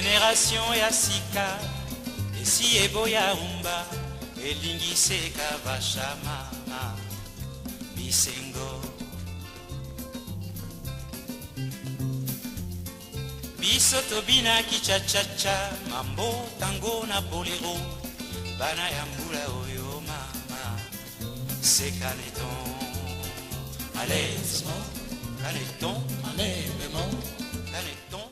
Generation ya sika esi eboya rumba elingi seka vasha mama bisengo biso tobinaki chachacha mambo tango na bolero bana ya mbula oyo mama sekaneton alaisement caneton enlèvement caneton.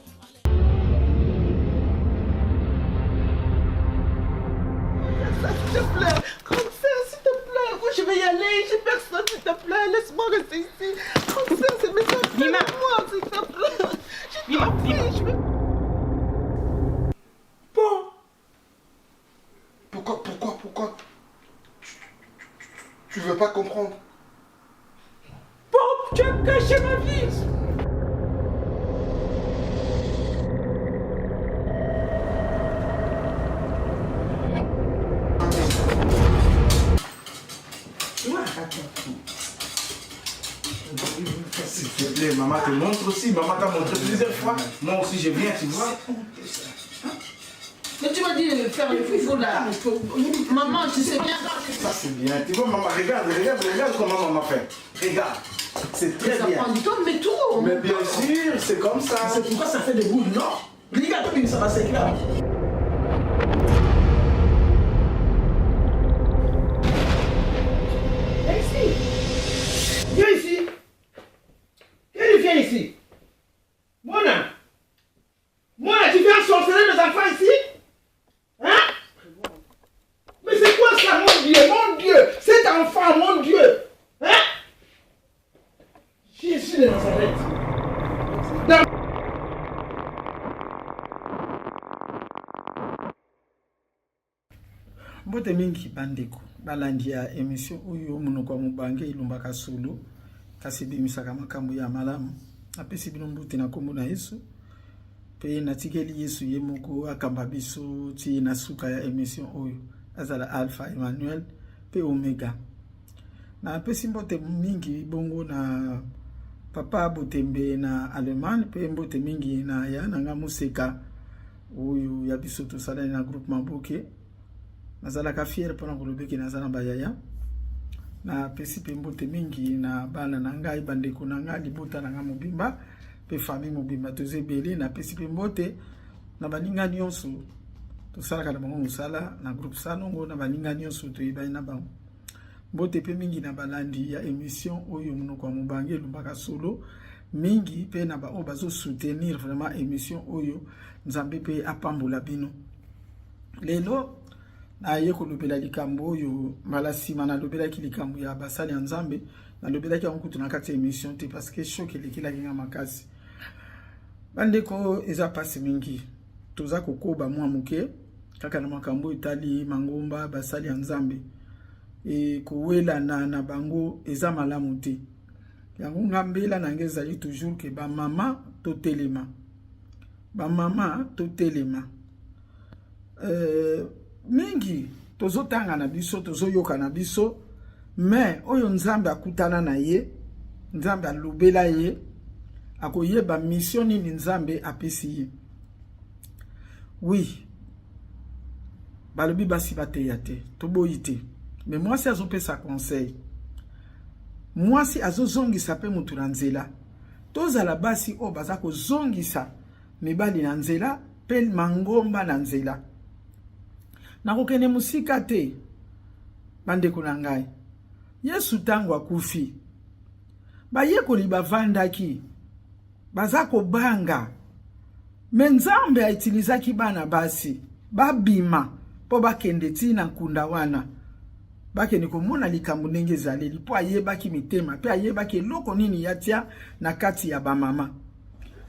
S'il te plaît, grande sœur, s'il te plaît, où je vais y aller, j'ai personne, s'il te plaît, laisse-moi rester ici. Grande sœur, c'est mes enfants, Mima. moi, s'il te plaît. Je Mima, t'en prie, Mima. je vais... Bon. Pourquoi, pourquoi, pourquoi tu, tu veux pas comprendre? Bob, tu as caché ma vie. S'il te plaît, maman te montre aussi. Maman t'a montré plusieurs fois. Moi aussi, je viens, tu vois. Mais tu m'as dit de faire le foufou là. Maman, tu sais bien. Ça, c'est bien. Tu vois, maman, regarde, regarde, regarde comment maman fait. Regarde. C'est très Ça bien. prend du temps, mais tout. Mais bien sûr, c'est comme ça. C'est pourquoi ça fait des boules, non? Regarde, ça va, c'est clair. Viens ici. Viens ici. Viens, viens ici. Mona. Mona, tu viens ensorceler mes enfants ici? Hein? Mais c'est quoi ça, mon Dieu, mon Dieu? Cet enfant, mon Dieu. Hein? Jésus de Nazareth. Dans Mbote mingi bandeko balandi ya emission oyo monoko ya mobange elumbaka solo kasi ebimisaka makambo ya malamu. Napesi bino mbote na nkombo na Yesu mpe natikeli Yesu ye moko akamba biso ti na suka ya emission oyo, azala Alpha Emmanuel mpe Omega. Napesi mbote mingi bongo na papa Botembe na Allemagne mpe mbote mingi na ya na nga Moseka oyo ya biso tosalani na groupe Maboke. Nazalaka fier mpona koloba eke naza na bayaya. Napesi mpe mbote mingi na bana na ngai, bandeko na ngai, libota na ngai mobimba mpe famille mobimba, toza ebele. Napesi mpe mbote na baninga nyonso tosalaka na bango mosala na groupe Salongo, na baninga nyonso toyebani na bango. Mbote mpe mingi na balandi ya emission oyo monoko ya mobange elumbaka solo mingi, mpe na baoyo bazo soutenir vraiment emission oyo. Nzambe mpe apambola bino. Lelo naye kolobela likambo oyo mbala nsima nalobelaki likambo ya basali ya Nzambe. Nalobelaki yango kutu na kati ya emission te parce que choc elekelaki nga makasi. Bandeko, eza mpasi mingi, toza kokoba mwa moke kaka na makambo etali mangomba basali ya Nzambe. E kowelana na bango eza malamu te. Yango nga mbela na ngai ezali toujours ke bamama totelema, bamama totelema. Mingi tozotanga na biso, tozoyoka na biso, mais oyo Nzambe akutana na ye, Nzambe alobela ye, akoyeba mission nini Nzambe apesi ye. Oui, balobi basi bateya te, toboyi te, mais mwasi azopesa conseil, mwasi azozongisa mpe motu na nzela. Tozala basi oyo baza kozongisa mibali na nzela mpe mangomba na nzela. Nakokende mosika te, bandeko na ngai. Yesu ntango akufi, bayekoli bavandaki baza kobanga, me Nzambe aitilizaki bana basi babima mpo bakende ti na nkunda wana, bakende komona likambo ndenge ezaleli, mpo ayebaki mitema mpe ayebaki eloko nini yatia na kati ya bamama.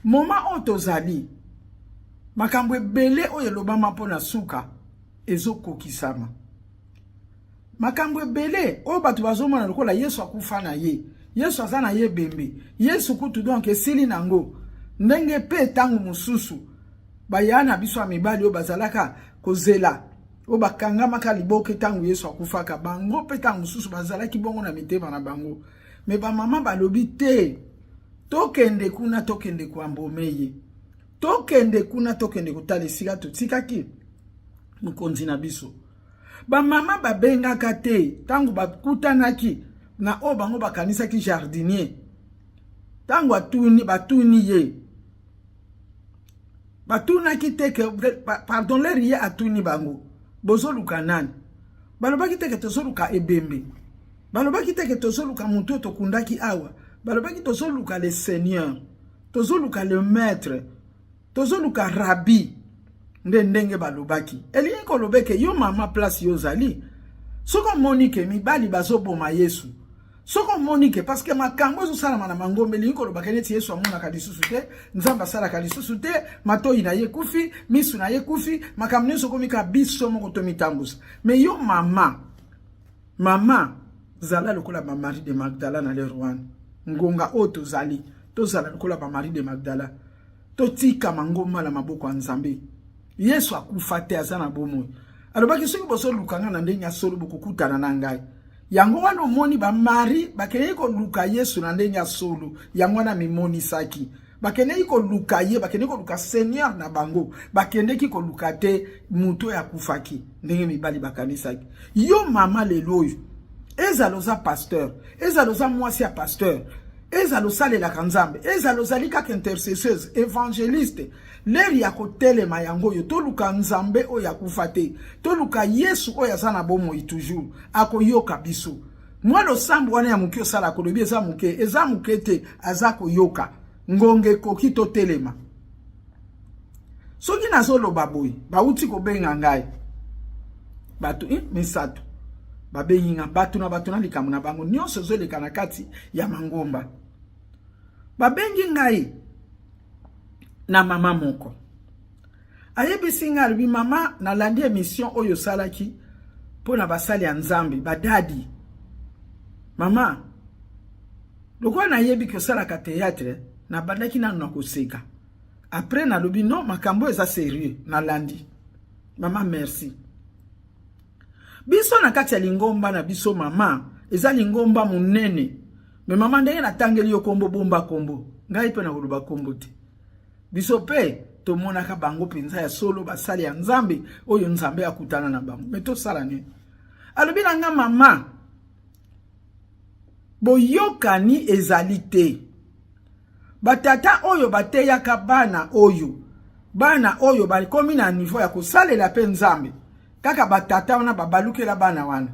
Moma oyo tozali, makambo ebele oyo elobama mpo na suka ezokokisama. Makambo ebele oyo bato bazomona lokola Yesu akufa na ye, Yesu aza na ye ebembe, Yesu kutu donc esili nango. Ndenge mpe ntango mosusu baya na biso ya mibali oyo bazalaka kozela, oyo bakangamaka liboke ntango Yesu akufaka, bango mpe ntango mosusu bazalaki bongo na mitema na bango. Me bamama balobi te, tokende kuna, tokende koambome ye. Tokende kuna, tokende kotala esika totikaki mokonzi na biso. Bamama babengaka te ntango bakutanaki na oyo bango bakanisaki jardinier. Ntango atuni, batuni ye, batunaki te ke, pardon, leri ye atuni bango, bozoluka nani? Balobaki te ke tozoluka ebembe, balobaki te ke tozoluka motu oyo tokundaki awa, balobaki tozoluka le Seigneur, tozoluka le maître, tozoluka rabbi. Nde ndenge balobaki, elingi koloba eke yo mama, place yo ozali, soki omoni ke mibali bazoboma Yesu, soki omoni ke, parce que makambo ezosalama na mangomba, elingi kolobaka neti Yesu amonaka lisusu te, Nzambe asalaka lisusu te, matoi na ye ekufi, misu na ye ekufi, makambo nyonso ekomi kaka biso moko tomitambusa. Mais yo mama, mama, zala lokola ba Marie de Magdala na lere wana. Ngonga oyo tozali, tozala lokola ba Marie de Magdala, totika mangomba na maboko ya Nzambe. Yesu akufa te, aza na bomoi. Alobaki soki bozoluka nga na ndenge ya solo, bokokutana na ngai. Yango wana omoni bamari bakendeki koluka Yesu na ndenge ya solo, yango wana mimonisaki. Bakendeki koluka ye, bakendeki koluka Seigneur na bango, bakendeki koluka te moto oyo akufaki ndenge mibali bakanisaki. Yo mama lelo oyo, ezala oza pasteur, ezala oza mwasi ya pasteur, ezala osalelaka Nzambe, ezala ozali kaka intercesseuse, évangéliste, leri ya kotelema yango oyo. Toluka Nzambe oyo akufa te, toluka Yesu oyo aza na bomoi toujours, akoyoka biso. Mwa losambo wana ya moke osala, kolobi eza moke, eza moke te, aza koyoka. Ngonga ekoki, totelema. Soki nazoloba boye, bauti kobenga ngai bato misato, babengi nga bato na bato na likambo na bango nyonso ezoleka na kati ya mangomba. Babengi ngai na mama moko, ayebisi ngai, alobi: "Mama, nalandi émission oyo osalaki mpo na basali ya Nzambe, badadi. Mama, lokola nayebi ke osalaka théâtre, nabandaki nanu na koseka, après nalobi non, makambo eza sérieux, nalandi. Mama, merci. Biso na kati ya lingomba na biso, mama, eza lingomba monene, mais mama, ndenge natangeli yo kombo, bomba kombo, ngai mpe nakoloba kombo te. Biso mpe tomonaka bango mpenza ya solo basali ya Nzambe oyo Nzambe akutana na bango. Mais tosala nini?" Alobi na nga: "Mama, boyokani ezali te. Batata oyo bateyaka bana oyo, bana oyo bakomi na niveau ya kosalela mpe Nzambe, kaka batata wana babalukela bana wana.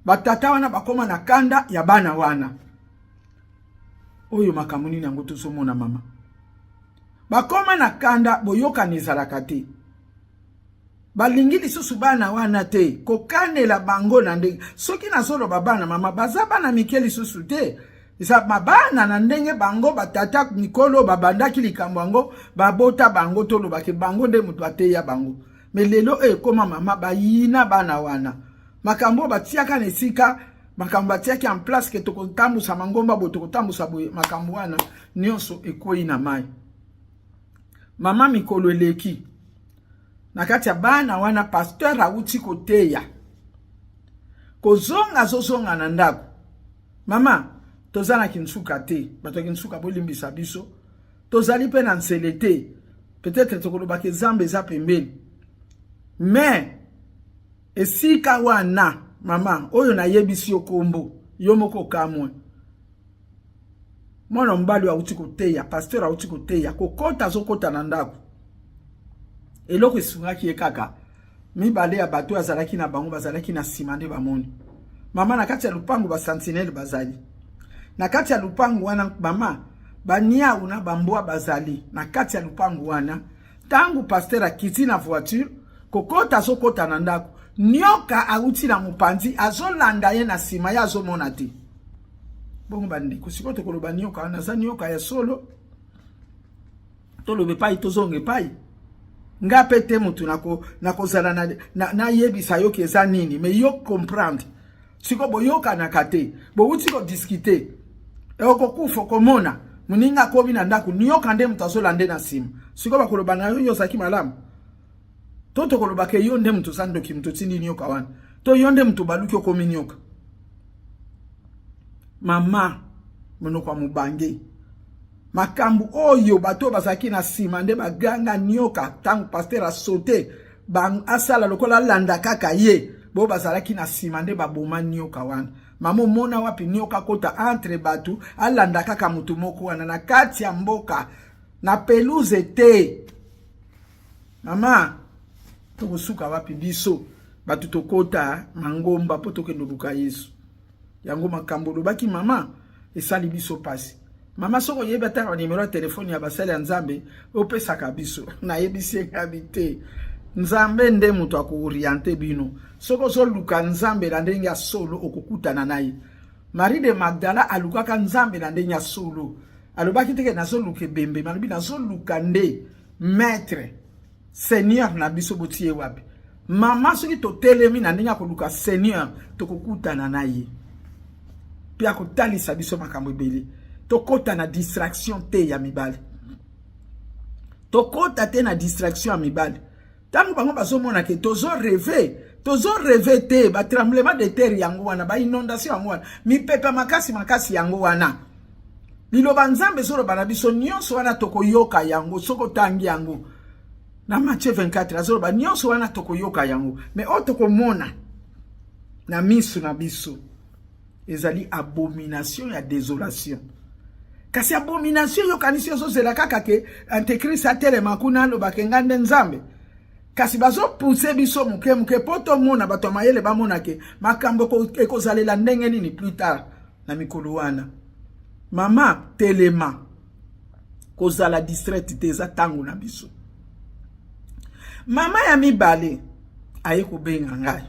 Batata wana bakóma na kanda ya bana wana oyo. Makambo nini yango tozomona, mama? Bakóma na kanda, boyokani ezalaka te, balingi lisusu bana wana te, kokanela bango na ndenge." Soki nazoloba bana, mama, baza bana mike lisusu te, eza bana na ndenge bango batata mikolo babandaki likambo yango, babota bango, tolobaki bango nde moto ateya bango. Mais lelo oyo ekóma, mama, bayina bana wana. Makambo oyo batiaka na esika, makambo batiaki en place ke tokotambusa mangomba boye, tokotambusa boye, makambo wana nyonso ekwei na mai. Mama, mikolo eleki, na kati ya bana wana, pasteur awuti koteya, kozonga, azozonga na ndako. Mama, toza na Kinsuka te, bato ya Kinsuka bolimbisa biso, tozali mpe na Nsele te, peut-être tokolobaka Nzambe eza pembeni, mais esika wana, mama, oyo nayebisi yo kombo, yo moko okamwe. Mwana mobali oyo awuti koteya, pasteur awuti koteya, kokota, azokota na ndako, eloko esungaki ye kaka mibale ya bato oyo azalaki na bango, bazalaki na nsima nde bamoni. Mama, na kati ya lupango, basentinelles bazali na kati ya lupango wana, mama, baniau na bambwa bazali na kati ya lupango wana. Ntango pasteur akiti na voiture, kokota, azokota na ndako, nioka awuti na mopanzi, azolanda ye na nsima, ye azomona te. Bongo bandeko, sikoyo tokoloba nioka wana aza nioka ya solo? Toloba epai, tozonga epai nga mpe te. Motu nakozala nayebisa yo ke eza nini, mais yo comprendre. Sikoyo boyokanaka te, bowuti kodiscuter, okokufa, okomona moninga akomi na ndako, nioka nde moto azolande na nsima. Sikoyo bakoloba na yo, yo ozalaki malamu, to tokoloba ke yo nde moto oza ndoki, moto otindi nioka wana, to yo nde moto baluki okomi nioka? Mama, monoko ya mobange. Makambo oyo bato oyo bazalaki na nsima nde baganga nioka ntango pasteur asote asala lokola alanda kaka ye bo bazalaki na nsima nde baboma nioka wana. Mama omona wapi nioka akota entre bato alanda kaka moto moko wana na kati ya mboka na pelouse te. Mama tokosuka wapi biso bato tokota mangomba mpo tokende luka Yesu? Yango makambo olobaki mama esali biso pasi. Mama soki oyebi ata ba numero ya telefone ya basali ya Nzambe opesaka biso. Nayebisi engabi te. Nzambe nde moto akooriente bino. Soki ozoluka Nzambe na ndenge ya solo okokutana na ye. Marie de Magdala alukaka Nzambe na ndenge ya solo. Alobaki te ke nazoluka ebembe, alobi nazoluka nde maître. Seigneur na biso botie wapi? Mama soki totelemi na ndenge ya koluka Seigneur tokokutana na ye mpe akotalisa biso makambo ebele. Tokota na distraction te ya mibali, tokota te na distraction ya mibali. Ntango bango bazomona ke tozo reve, tozo reve te, ba tremblement de terre yango wana, ba inondation yango wana, mipepe makasi makasi yango wana. Liloba Nzambe ezoloba na biso nyonso wana tokoyoka yango soki otangi yango na Matthieu 24 azoloba nyonso wana tokoyoka yango, mais oyo tokomona na miso na biso ezali abomination ya desolation. Kasi abomination yokanisi ozozela kaka ke antichrist atelema kuna alobaka ngai nde Nzambe. Kasi bazopuse biso moke moke mpo tomona bato ya mayele bamona ke makambo ekozalela ndenge nini plus tard na mikolo wana. Mama telema, kozala distraite te, eza ntango na biso. Mama ya mibale aye kobenga ngai,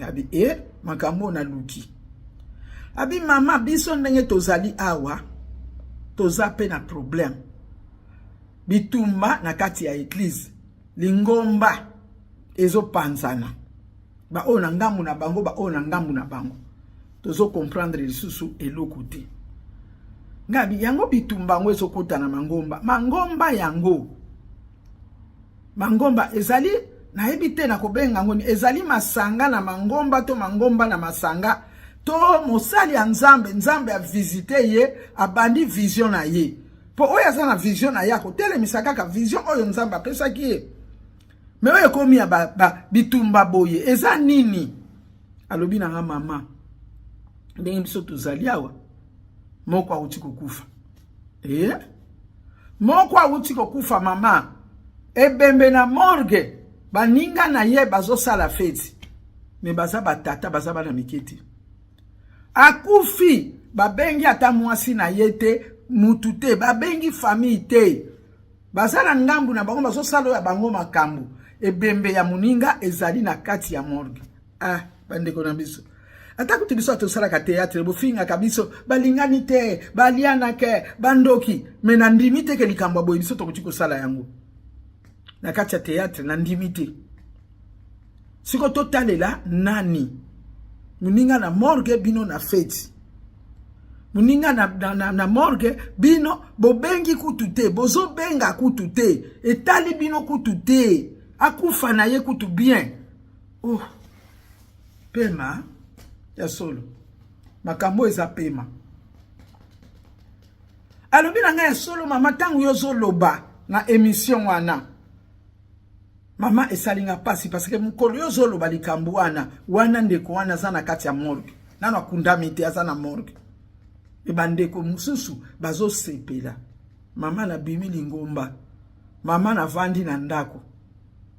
abi e makambo naluki. Abi mama, biso ndenge tozali awa toza pe na problème, bitumba na kati ya eglise, lingomba ezopanzana, ba oyo na ngambu na bango, ba oyo na ngambu na bango, tozo comprendre lisusu eloko te. Ngabi yango bitumba yango ezokota na mangomba, mangomba yango mangomba ezali nayebi te na kobenga yango ezali masanga na mangomba to mangomba na masanga to mosali ya Nzambe, Nzambe a visite ye, abandi vision na ye. Po oyo aza na vision na ye akotelemisa kaka vision oyo Nzambe apesaki ye. Me oyo ekomi ya ba, ba, bitumba boye eza nini? Alobi na nga mama, ndenge biso tozali awa, moko awuti kokufa. Eh? Moko awuti kokufa mama, ebembe na morgue, baninga na ye bazosala feti. Me baza batata, baza bana mike te. Akufi, babengi ata mwasi na ye te, mutu te, babengi famille te. Baza na ngambu na bango, bazosala oyo ya bango makambo. Ebembe ya moninga ezali na kati ya morgue. Ah, bandeko na biso. Ata kutu biso tosalaka théâtre, bofingaka biso, balingani te, balianake, bandoki. Me na ndimi te ke likambo ya boye biso tokoki kosala yango. Na kati ya théâtre, na ndimi te. Siko totalela nani? Moninga na morgue, bino na feti. Moninga na, na, na, na morgue, bino bobengi kutu te, bozobenga kutu te, etali bino kutu te, akufa na ye kutu bien. Oh, pema ya solo, makambo eza pema. Alobi na ngai ya solo mama, ntango yo ozoloba na émission wana, mama esali nga pasi parce que mokolo yo ozoloba likambo wana, wana ndeko wana aza na kati ya morgue, nano akundami te, aza na morgue. Me bandeko mosusu bazosepela. Mama nabimi lingomba, mama navandi na ndako.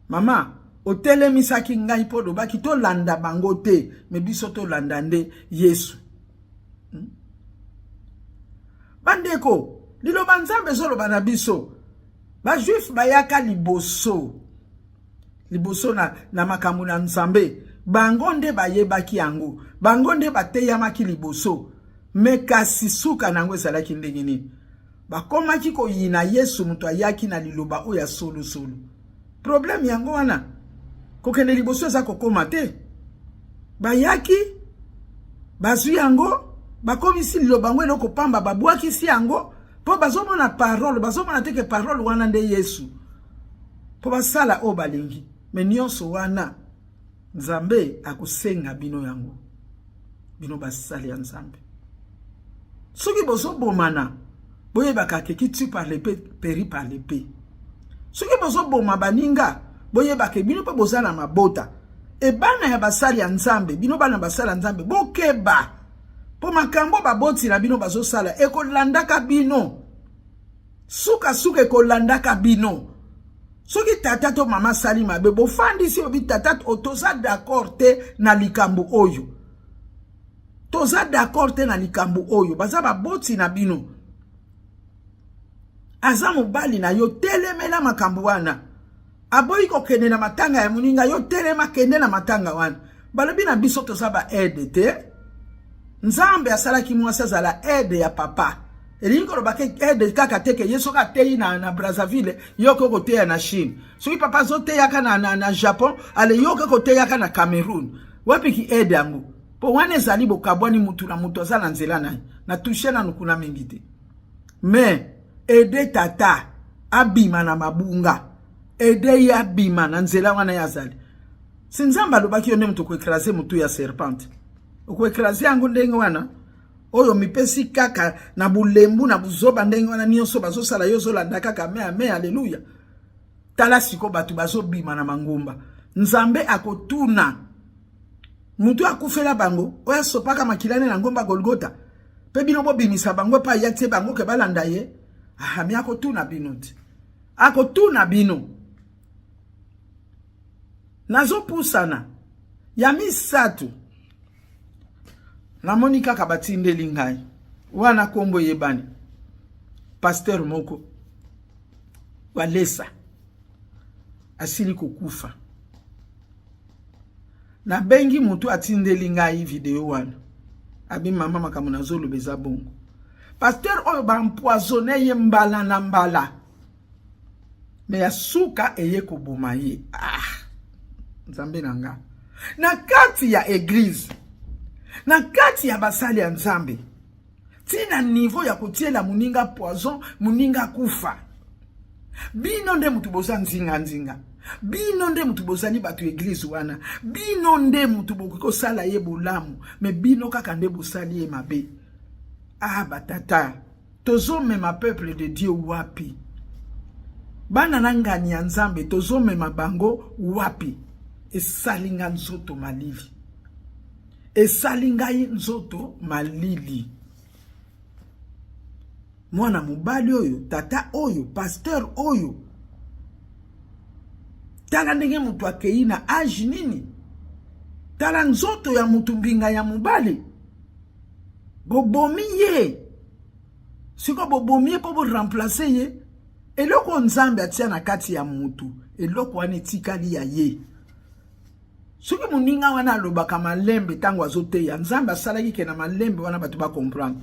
Mama otelemisaki ngai mpo olobaki tolanda bango te, me biso tolanda nde Yesu. Bandeko, liloba Nzambe ezoloba na biso. Ba juif bayaka liboso liboso na, na makambo na Nzambe, bango nde bayebaki yango, bango nde bateyamaki liboso. Me kasi suka na yango ezalaki ndenge nini? Bakomaki koyina Yesu, moto ayaki na liloba oyo ya solosolo. Problème yango wana, kokende liboso eza kokoma te. Bayaki bazwi yango, bakomisi liloba yango eloko pamba, babwakisi yango po bazomona parole, bazomona te ke parole wana nde Yesu, po basala oyo balingi. Me nyonso wana Nzambe akosenga bino yango, bino basali ya Nzambe. Soki bozobomana, Boyebaka ke qui tue par l'épée périt par l'épée. Soki bozoboma baninga, boyebaka bino mpe boza na mabota. E bana ya basali ya Nzambe, bino bana basali ya Nzambe, bokeba. Mpo makambo baboti na bino bazosala ekolandaka bino. Suka suka ekolandaka bino. Soki tata to mama asali mabe, bofandisi obi tata toza d'accord te na likambo oyo. Toza d'accord te na likambo oyo. Baza baboti na bino. Aza mobali na yo, telemela makambo wana. Aboyi kokende na matanga ya moninga, yo telema kende na matanga wana. Balobi na biso toza ba aide te. Nzambe asalaki mwasi azala aide ya papa. Elingi koloba ke aide kaka te ke ye soki ateyi na Brazzaville, yo okoki koteya na Chine. Soki papa azoteyaka na Japon, ale yo okoki koteyaka na Cameroun. Wapi ki aide yango? Po wana ezali bokabwani, mutu na mutu aza na nzela na ye. Na touche nanu kuna mingi te. Mais aide tata abima na mabunga. Aide ye abima na nzela wana ye azali. Si Nzambe alobaki yo nde moto okoekraze motu ya serpente. Okoekraze yango ndenge wana. Oyo mipesi kaka na bulembu na buzoba ndenge wana nyonso bazosala yo ozolanda kaka me ame alleluia. Tala siko bato bazobima na mangomba. Nzambe akotuna mutu akufela bango oyo asopaka makila ne na ngomba Golgotha. Pe bino bobimisa bango epai ya tie bango ke balanda ye. Ah, mi akotuna bino te. Akotuna bino. Nazopusana ya misato namoni kaka batindeli ngai wana kombo eyebani pasteur moko Walesa asili kokufa. Nabengi mutu atindeli ngai video wana, abi mama makambo nazoloba eza bongo. Pasteur oyo ba empoisonné ye mbala na mbala, me ya suka eye koboma ye. Ah, Nzambe na nga. Na kati ya eglise, na kati ya basali ya Nzambe, tina niveau ya kotiela moninga poison, moninga kufa. Bino nde mutu boza nzinga nzinga. Bino nde mutu bozali bato ya eglise wana. Bino nde mutu bokoki kosala ye bolamu, me bino kaka nde bosali ye mabe. Ah batata, tozomema peuple de Dieu wapi? Bana na ngani ya Nzambe tozomema bango wapi? Esali nga nzoto malili. Esali ngai nzoto malili. Mwana mobali oyo, tata oyo, pasteur oyo, tala ndenge moto akei na age nini, tala nzoto ya moto mbinga ya mobali, bobomi ye siko, bobomi ye mpo boremplace ye. Eloko Nzambe atia na kati ya motu, eloko wana etikali ya ye. Soki moninga wana alobaka malembe ntango azoteya, Nzambe asalaki ke na malembe wana bato bacomprendre.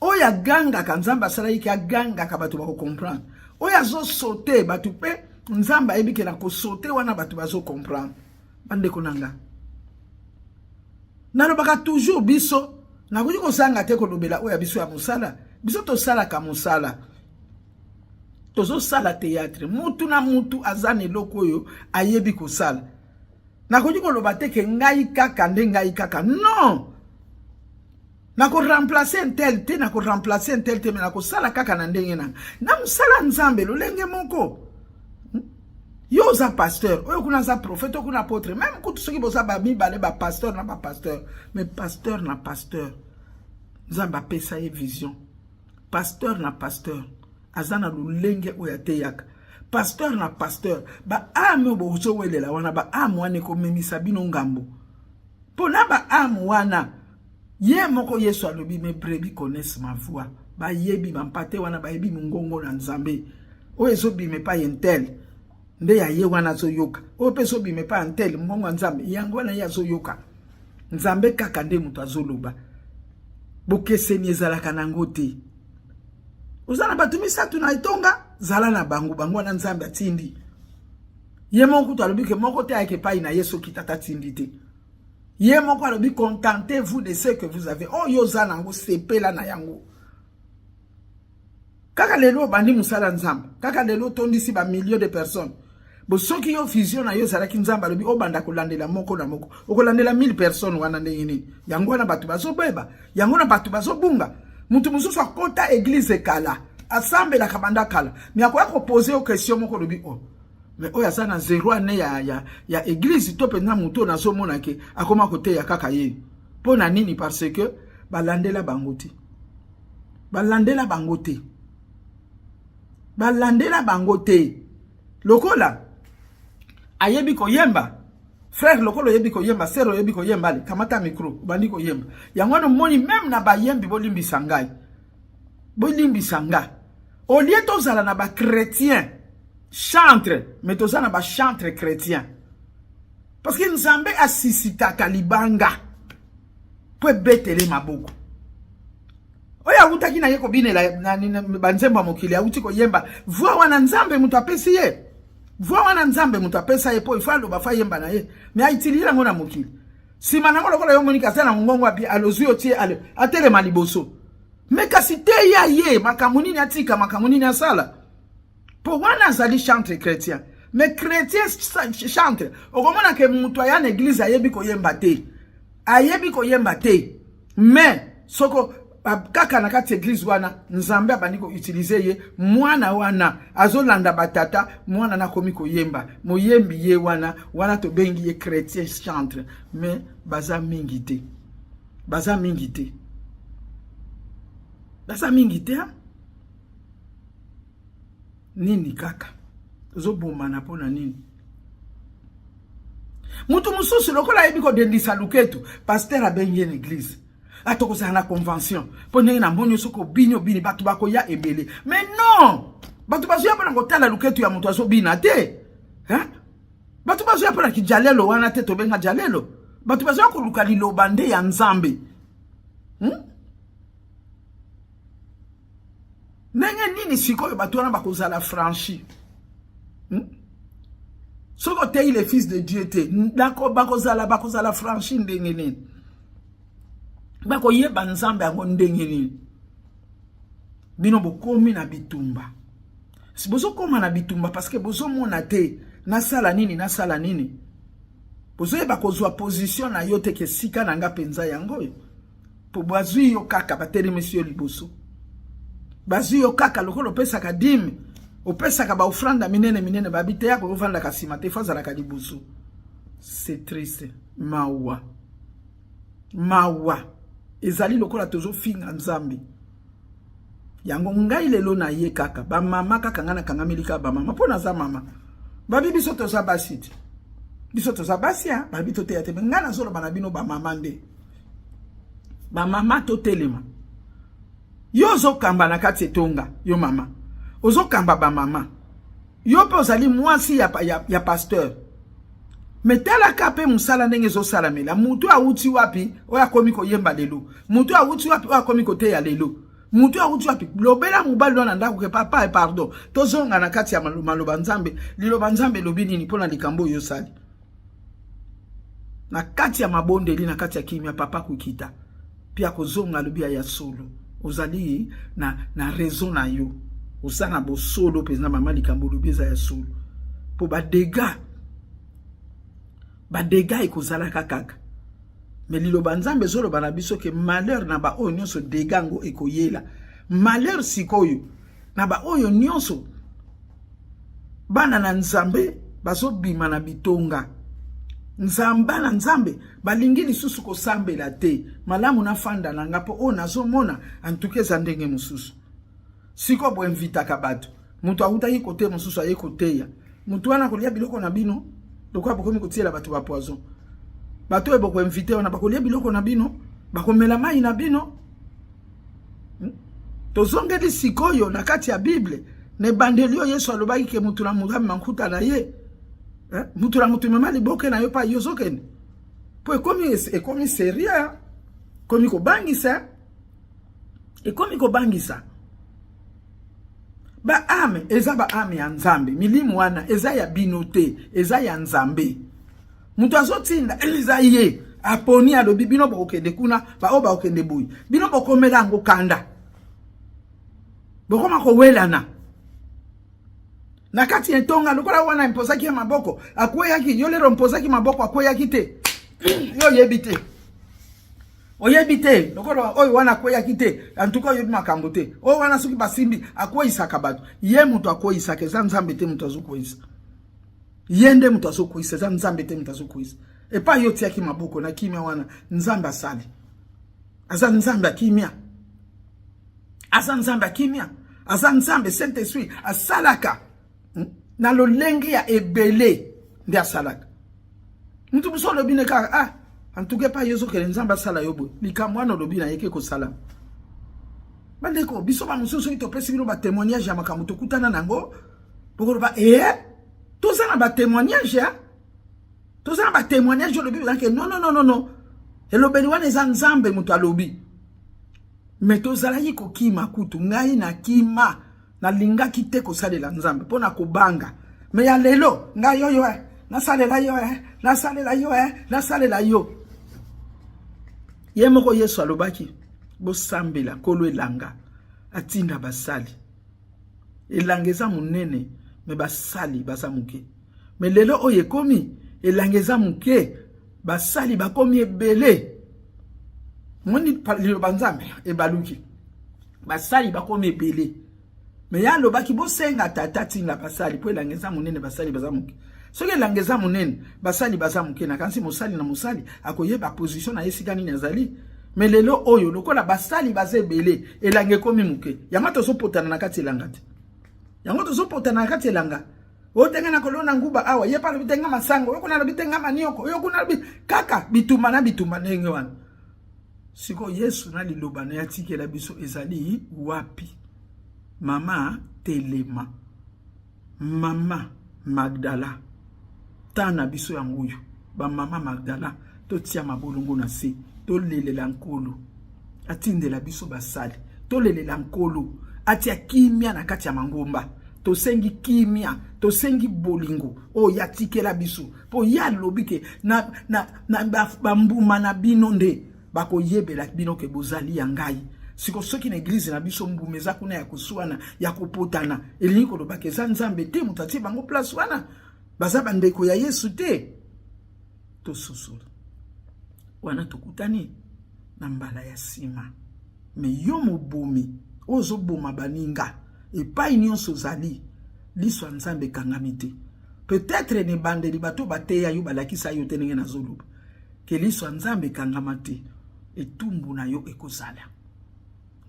Oyo agangaka, Nzambe asalaki ke agangaka bato bakocomprendre. Oyo azosote bato mpe Nzambe ayebi ke na kosote wana bato bazocomprendre. Bandeko na nga, nalobaka toujours biso, nakoki kozanga te kolobela oyo ya biso ya mosala. Biso tosalaka mosala, tozosala théâtre, mutu na mutu aza na eloko oyo ayebi kosala. Nakoki koloba te ke ngai kaka nde ngai kaka, non. Nako remplacer un tel te, nako remplacer un tel te, mais nakosala kaka na ndenge na na mosala Nzambe lolenge moko. Yo oza pasteur, oyo kuna aza prophète, oyo kuna apôtre, même kutu soki boza ba mibale ba pasteur na ba pasteur, mais pasteur na pasteur, Nzambe apesa ye vision. Pasteur na pasteur aza na lolenge oyo ateyaka. Pasteur na pasteur, ba ame oyo bozowelela wana, ba ame wana ekomemisa bino ngambo. Mpo na ba ame wana, ye moko Yesu alobi, mes brebis connaissent ma voix. Bayebi bampate wana, bayebi mongongo na Nzambe. Oyo ezobima epai intel nde ya ye wana azoyoka. Oyo mpe ezobima epai intel, mongongo ya Nzambe, yango wana ye azoyoka. Nzambe kaka nde moto azoloba. Bokeseni ezalaka nango te. Oza na bato misato na etonga, zala na bango, bango wana Nzambe atindi. Ye moko kutu alobi ke moko te ayeke epai na ye soki tata atindi te. Ye moko alobi contentez-vous de ce que vous avez. Oyo oza nango, sepela na yango. Kaka lelo obandi mosala Nzambe, kaka lelo otondisi ba millions de personnes. Bo soki yo vision na yo ezalaki Nzambe alobi obanda kolandela moko na moko, okolandela 1000 personnes wana ndenge nini? Yango wana bato bazobeba, yango wana bato bazobunga. Mutu mosusu akota église kala, Asambelaka banda kala. Mais akoya ko poser yo question moko olobi oh. Mais oyo aza na zero année ya, ya, ya église to mpenza moto oyo nazomona ke akoma koteya kaka ye. Mpo na nini? Parce que balandela bango te. Balandela bango te. Balandela bango te. Lokola ayebi koyemba, frère lokola oyebi koyemba, sœur oyebi koyemba, ale kamata micro obandi koyemba. Yango wana omoni meme na bayembi, bolimbisa ngai, bolimbisa nga, au lieu tozala na ba chrétien chantre, mais toza na ba chantre chrétien, parce que Nzambe asisitaka libanga po ebetele maboko. Oyo awutaki na ye kobinela banzembo ya mokili, awuti koyemba voix wana, Nzambe moto apesi ye voix wana, Nzambe moto apesa ye mpo ifo aloba, fo ayemba na ye, mais autiliser yango na mokili. Nsima nango, lokola yo moniki aza na mongongo abi alozwi yo tie atelema liboso, mais kasi teya ye makambo nini atika, makambo nini asala, mpo wana azali chantre chrétien. Mais chrétien chantre, okomona ke moto aya na église ayebi koyemba te, ayebi koyemba te, mais soko kaka na kati église wana, Nzambe abandi koutiliser ye. Mwana wana azolanda batata, mwana nakomi koyemba, moyembi ye wana. Wana tobengi ye chrétien chantre, mais baza mingi te, baza mingi te, baza mingi te. Nini kaka tozobomana? Mpo na nini? Mutu mosusu lokola ayebi kodendisa luketu, pasteur abengi ye na église, atokozala na convention mpo ndenge namoni soki obini, obini, bato bakoya ebele. Mais non, bato bazoya mpona kotala luketu ya moto azobina te. Bato bazoya mpona kijalelo wana te, tobenga jalelo. Bato bazoya koluka liloba nde ya Nzambe, Ndenge nini sikoyo bato wana bakozala franchi, Soki oteyi le Fils de Dieu te, bakozala franchi ndenge nini? Bakoyeba Nzambe yango ndenge nini? Bino bokomi na bitumba, bozokóma na bitumba parce que bozomona te nasala nini, nasala nini. Bozoyeba kozwa position na yo te, ke esika na nga mpenza yango oyo, mpo bazwi yo kaka, batelemisi yo liboso, bazwi yo kaka lokola opesaka dîme, opesaka baoffrande minene minene, babi te yako ovandaka nsima te, fo azalaka liboso. C'est triste, mawa, mawa. Ezali lokola tozofinga Nzambe. Yango ngai lelo na ye kaka bamama, kaka ngai nakangameli kaka bamama, mpo naza mama. Babi biso toza basi te, biso toza basi ya babi toteya te. Me ngai nazoloba na bino bamama nde, bamama totelema. Yo ozokamba na kati etonga, yo mama ozokamba bamama, yo mpe ozali mwasi ya pasteur, mais talaka mpe mosala ndenge ezosalamela. Motu awuti wapi oyo akomi koyemba lelo? Motu awuti wapi oyo akomi koteya lelo? Motu awuti wapi? Lobela mobali wana ndako ke papa, pardon, tozonga na kati ya maloba Nzambe. Liloba Nzambe elobi nini mpona likambo oyo osali? Na kati ya mabondeli, na kati ya kimia, papa kokita mpe akozonga, alobi ya solo, ozali na raison na yo, oza na bosolo mpenza. Mama, likambo olobi eza ya solo, mpo badégâts, badégâts ekozalaka kaka. Mais liloba Nzambe ezoloba na biso ke malheur na baoyo nyonso dégâts yango ekoyela. Malheur sikoyo na baoyo nyonso bana na Nzambe bazobima na bitonga. Nzambe na Nzambe balingi lisusu kosambela te. Malamu nafanda na nga, mpo oyo nazomona antuka eza ndenge mosusu. Sikoyo boinvitaka bato, moto awutaki kote mosusu aye koteya, moto wana kolia biloko na bino. Lokola bokomi kotiela bato bapoison, bato oyo bokoinviter wana bakolia biloko na bino, bakomela mai na bino, Tozongeli sikoyo na kati ya Bible, na ebandeli oyo Yesu alobaki ke mutu na mutu amema nkuta na ye, mutu na mutu mema liboke na yo mpa yo ozokende, mpo ekomi sérieux, ekomi kobangisa, ekomi kobangisa. Baâme eza baâme ya Nzambe. Milimo wana eza ya bino te, eza ya Nzambe. Moto azotinda eza ye aponi, alobi bino bokokende kuna, baoyo bakokende boye, bino bokomela yango kanda, bokoma kowelana na kati ya etonga. Lokola wana impozaki ye maboko akweyaki, yo lero mpozaki maboko akweyaki te, yo oyebi te. Oyebi te lokola oyo wana akweyaki te, en tout cas oyebi makambo te. Oyo wana soki basimbi akweyisaka bato, ye moto akweyisaka, eza Nzambe te moto azokweyisa. Ye nde moto azokweyisa, eza Nzambe te moto azokweyisa. Epai yo otiaki maboko na kimia wana, Nzambe asali. Aza Nzambe ya kimia, aza Nzambe ya kimia, aza Nzambe Saint Esprit asalaka na lolenge ya ebele nde asalaka. Mutu mosusu alobi ne kaka ah, en tout cas epai yo ozokende Nzambe asala yo boye, likambo wana olobi na ye ke kosalama. Bandeko, biso bamosusu soki topesi bino batémoignage ya makambo tokutana nango, bokoloba ee toza na batémoignage ya toza na batémoignage olobi ke non non non non, elobeli wana eza Nzambe moto alobi. Me tozalaki kokima kutu, ngai nakima, nalingaki te kosalela Nzambe mpo na kobanga. Me ya lelo ngai oyo nasalela yo, nasalela yo, nasalela yo. Ye moko Yesu alobaki bosambela Nkolo elanga atinda basali. Elanga eza monene me basali baza moke. Me lelo oyo ekomi elanga eza moke, basali bakomi ebele. Moni liloba Nzambe ebaluki, basali bakomi ebele. Me ye alobaki bosenga tata tinga basali mpo elanga eza monene, basali baza moke. Soki elanga eza monene, basali baza moke, nakanisi mosali na mosali akoyeba position na ye esika nini azali. Me lelo oyo lokola basali baza ebele, elanga ekomi moke. Yango tozopotana na kati elanga te, yango tozopotana na kati elanga. Oyo tenga na kolona nguba awa, ye pa alobi tenga masango, oyo kuna alobi tenga manioko, oyo kuna alobi kaka bitumba na bitumba ndenge wana. Sikoyo Yesu na liloba na ye atikela biso ezali wapi? Mama telema, mama Magdala, ta na biso yango oyo, ba mama Magdala, totia mabolongo na se, tolelela Nkolo atindela biso basali, tolelela Nkolo atia kimia na kati ya mangomba. Tosengi kimia, tosengi bolingo oyo atikela biso, po ye alobi ke na, na, na bambuma na bino nde bakoyebela bino ke bozali ya ngai. Siko soki na eglize na biso mbuma eza kuna ya koswana, ya kopotana, elingi koloba ke eza Nzambe te moto atie bango place wana, baza bandeko ya Yesu te. Tososola wana, tokutani na mbala ya nsima. Me yo mobomi oyo ozoboma baninga epai nyonso ozali, liso ya Nzambe ekangami te. Peut-être na ebandeli bato bateya yo, balakisa yo te ndenge nazoloba ke liso ya Nzambe ekangama te, etumbu na yo ekozala.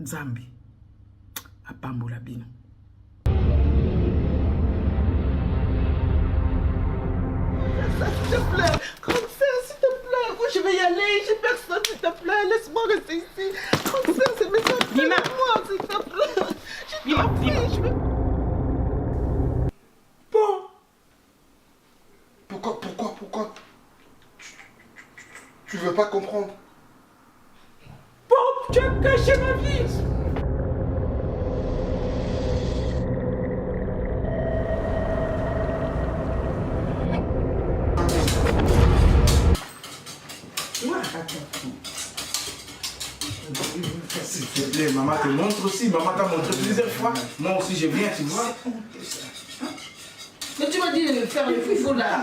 Nzambe apambola bino. S'il te plaît, grande sœur, s'il te plaît, où je vais y aller, j'ai personne, s'il te plaît, laisse-moi rester ici. Grande sœur, c'est mes enfants, moi, s'il te plaît. Je t'en prie, je vais... Bon. Pourquoi tu veux pas comprendre? Bon, tu as caché ma vie. S'il te plaît, maman te montre aussi. Maman t'a montré plusieurs fois. Moi aussi, je viens, tu vois. Mais tu m'as dit de faire le foufou là.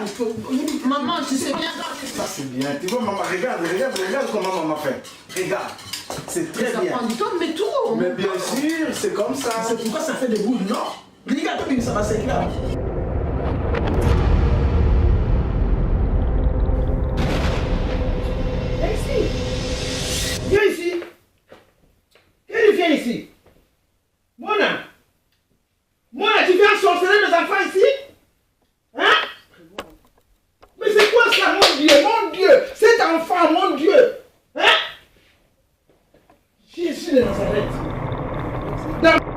Maman, tu sais bien. Ça c'est bien. Tu vois, maman, regarde, regarde, regarde comment maman fait. Regarde. C'est très ça bien. Ça prend du temps, mais tout. Mais bien sûr, c'est comme ça. C'est pourquoi ça fait des boules, non? Regarde, ça va, c'est clair. Viens ici. Viens ici. Viens, viens ici. Mona. Mona, tu viens ensorceler mes enfants ici? Hein? Mais c'est quoi ça, mon Dieu, mon Dieu? Cet enfant, mon Dieu! Hein? Jésus de Nazareth. Dans...